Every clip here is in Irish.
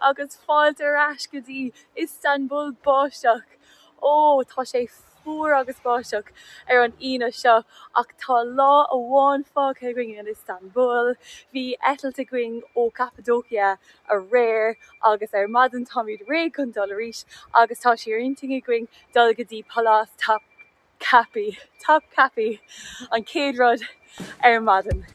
Agus fáilte ar ais go dtí Istanbul báisteach! Ó, tá sé fuar agus báisteach ar an Aoine seo ach tá lá amháin fágtha againn in Istanbul. Bhí eitilt againn ó Cappadocia aréir agus ar maidin táimid réidh chun dul arís agus tá sé ar intinn againn dul go dtí Pálás Topkapi, Topkapi, an chéad rud ar maidin.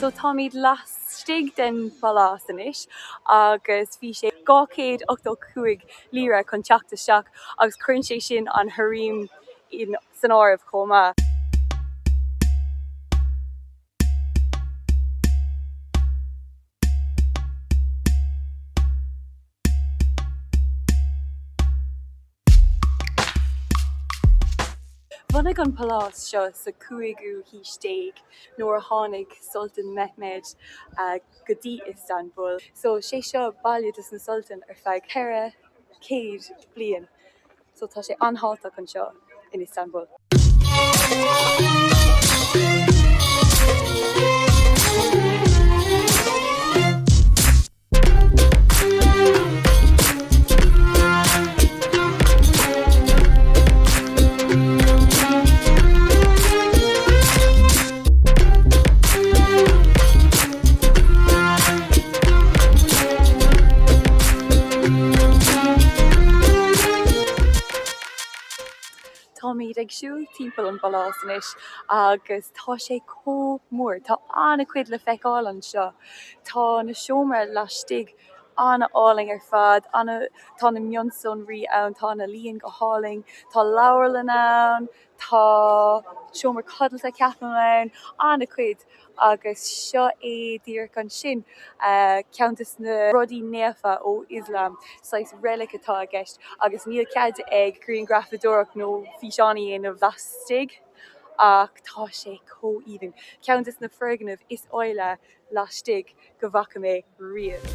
So táimid laistigh den phalás anois agus bhí sé 285 lira chun teacht isteach agus cuireann sé sin an harem san áireamh chomh maith. Bhunaigh an pálás seo sa cúigiú haois déag nuair a tháinig Sultan Mehmed go dtí Istanbul. So sé seo baile dos na Sultan ar feadh 400 bliain. So tá sé an-tábhachtach anseo in Istanbul. Táimid ag siúl timpeall an pálás anois agus tá sé chomh mór. Tá an-chuid le feiceáil anseo. Tá na seomra laistigh an-álainn ar fad, tá na mionsonraí ann, tá an ealaín go hálainn, tá leabharlann ann, Tá seomra codlata ceapaim ann, an-chuid agus seo é díreach ansin ceann de na rudaí naofa ó Ioslam, saghas relic atá i gceist agus níl cead ag grianghrafadóireacht nó físeán a dhéanamh laistigh ach tá sé chomh aoibhinn. Ceann de na foirgnimh is áille laistigh go bhfaca mé riamh.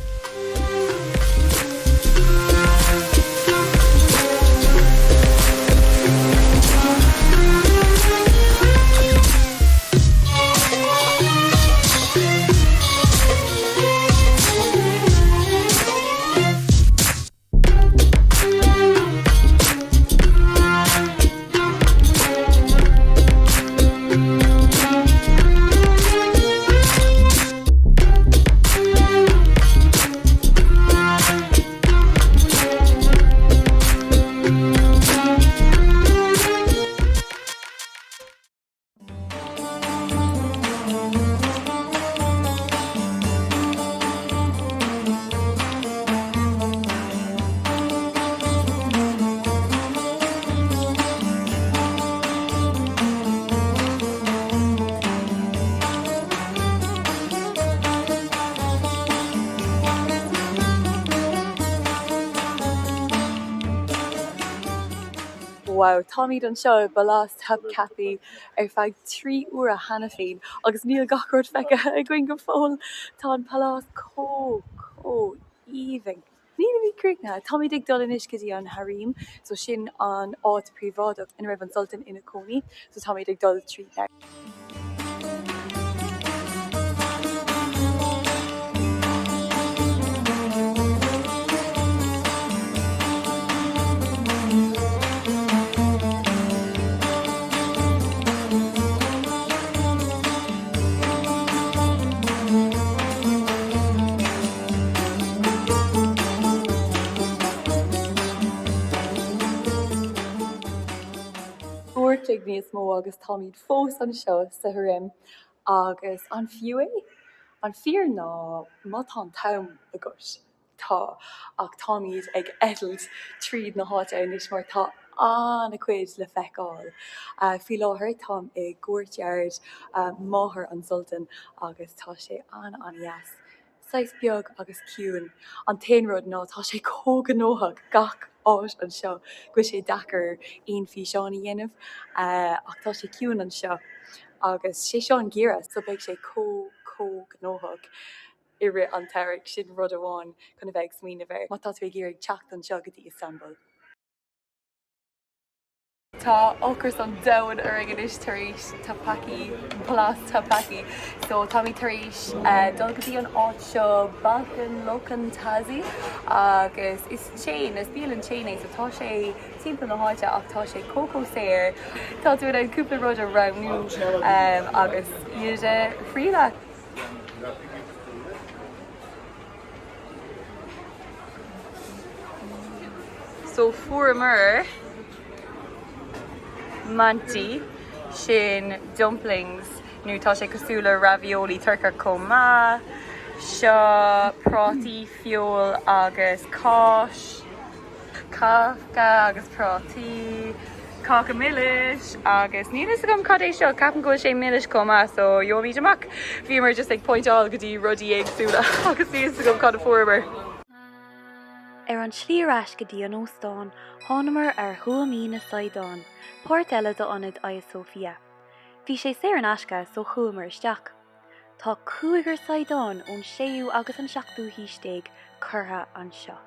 Wow, táimid anseo i bPalás Topkapi ar feadh 3 uaire cheana féin agus níl gach rud feicthe againn go fóill. Tá an palás chomh, chomh aoibhinn. Nílimid críochnaithe. Táimid ag dul anois go dtí an harem, so sin an áit príobháideach ina raibh an Sultan ina cónaí, so táimid ag dul tríd now. Uair an chloig níos mó agus táimid fós anseo sa harem agus an fiú é? An fíor ná má tá an t-am agat. Tá, ach táimid ag eitilt tríd na háite anois mar tá an-chuid le feiceáil. Faoi láthair táim i gcourtyard máthair an Sultan agus tá sé an-an-dheas. Saghas beag agus ciúin. An t-aon rud ná tá sé chomh gnóthach gach. Áit anseo go bhfuil sé deacair aon físeán a dhéanamh ach tá sé ciúin anseo agus sé seo an geimhreadh so beidh sé chomh chomh gnóthach i rith an tsamhraidh. Sin rud amháin chun a bheith ag smaoineamh air má tá tú ag iarraidh teacht anseo go dtí Istanbul. Tá ocras an domhain orainn anois tar éis Topkapi, Pálás Topkapi. So táimid tar éis dul go dtí an áit seo Balkan Lokantası agus is chain, is bialann chain é so tá sé timpeall na háite ach tá sé chomh chomh saor. Tá tú in ann cúpla rud a roghnú agus iad a thriaileadh. So fuaireamar manti, sin dumplings nó tá sé cosúil le ravioli Turcach chomh maith. Seo prátaí, feoil agus cáis. Cáca agus prátaí, cáca milis agus níl fhios agam cad é seo, ceapaim go bhfuil sé milis chomh maith so gheobhaimid amach. Bhíomar just ag pointeáil go dtí rudaí éagsúla agus níl fhios agam cad a fuaireamar. Ar an tslí ar ais go dtí an óstán, thánamar ar Thuamaí na Saighdeán, páirt eile d'ionad Hagia Sophia. Bhí sé saor in aisce so chuamar isteach. Tá cúigear saighdeán ón séú agus an seachtú haois déag curtha anseo.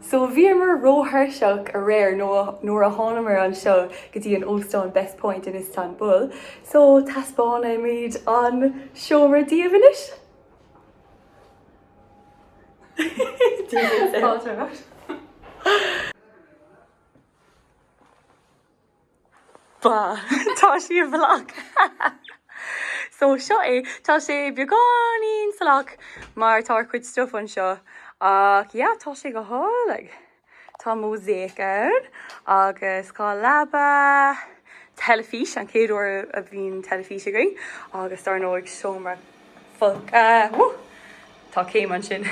So bhíomar róthuirseach aréir nuair a thánamar anseo go dtí an óstán Best Point in Istanbul, so taispeánfaimid an seomra daoibh anois. Fáilte ar ais. Ba, tá sí i bhfolach. So seo é, tá sé beagáinín salach mar tá ár cuid stuff anseo ach yeah, tá sé go hálainn. Tá mosaic ann agus tá leaba, teilifís, an chéad uair a bhíonn teilifís againn agus dar ndóigh seomra folctha. Woo! Tá céim ansin.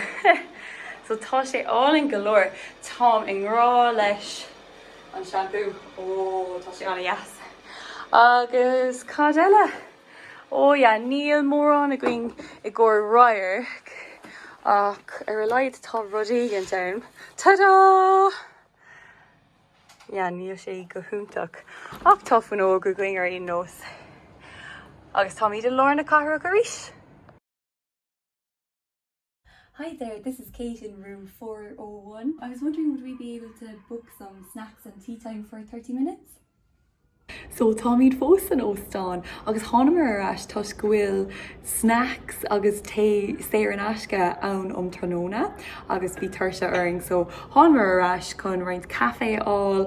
So tá sé álainn go leor. Táim i ngrá leis. An shampoo, ó tá sé an-deas. Agus cad eile? Ó yeah, níl mórán againn i gcomhair radharc ach ar a laghad tá rud éigint ann. Tada! Yeah, níl sé go hiontach ach tá fuinneog againn ar aon nós. Agus táimid i lár na cathrach arís! Hi there, this is Kate in room 401. I was wondering would we be able to book some snacks and tea time for 30 minutes? So táimid fós san óstán agus thánamar ar ais toisc go bhfuil snacks agus tae saor in aisce ann um tráthnóna agus bhí tuirse orainn so thánamar ar ais chun roinnt caife a fháil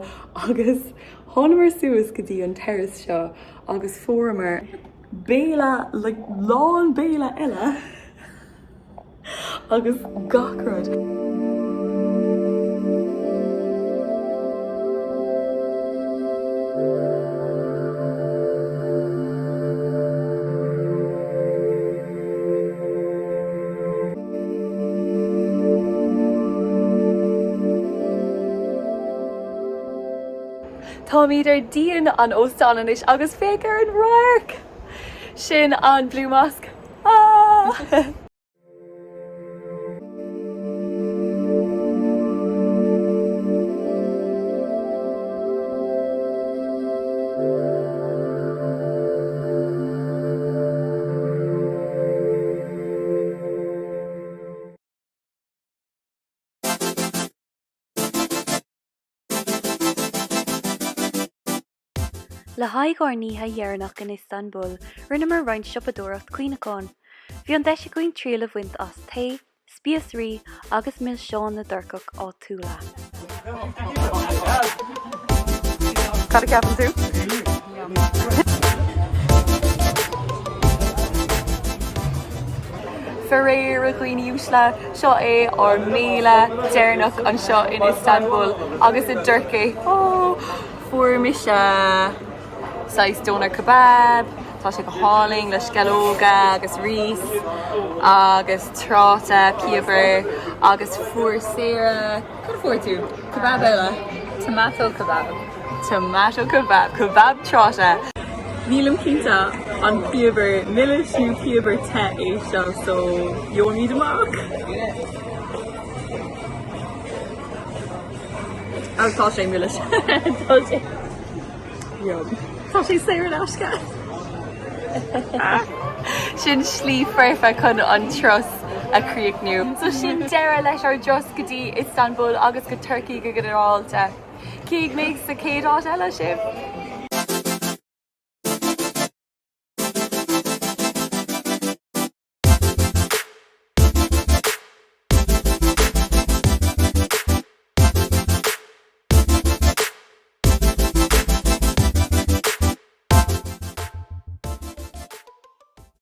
agus thánamar suas go dtí an terrace seo agus fuaireamar béile like lán béile eile agus gach rud. Táimid ar díon an óstáin anois agus féach ar an radharc! Sin an Blue Mosque. Ah! Le haghaidh ár n-oíche dheireanach in Iostanbúl, rinneamar roinnt siopadóireacht cuimhneacháin. Bhí an deis againn triail a bhaint as tae, spíosraí agus milseáin na dTurcach áitiúla. Cad a cheapann tú? Faraor, a dhaoine uaisle, seo é ár mbéile deireanach anseo in Istanbul agus i dTurcaí. Ó, fuair mise saghas doner kebab, tá sé go hálainn le sceallóga agus rís agus tráta, piobar agus fuair Sarah, cad a fuair tú? Kebab eile? Tomato kebab. Tomato kebab, kebab tráta. Nílim cinnte an piobar milis nó piobar te é seo so gheobhaimid amach! Oh, tá sé milis. Tá sé. Yum. Tá sé saor in aisce. Sin slí foirfe chun an turas a chríochnú. So sin deireadh leis ár dturas go dtí Istanbul agus go Turkey go ginearálta. Cífidh mé sa chéad áit eile sibh.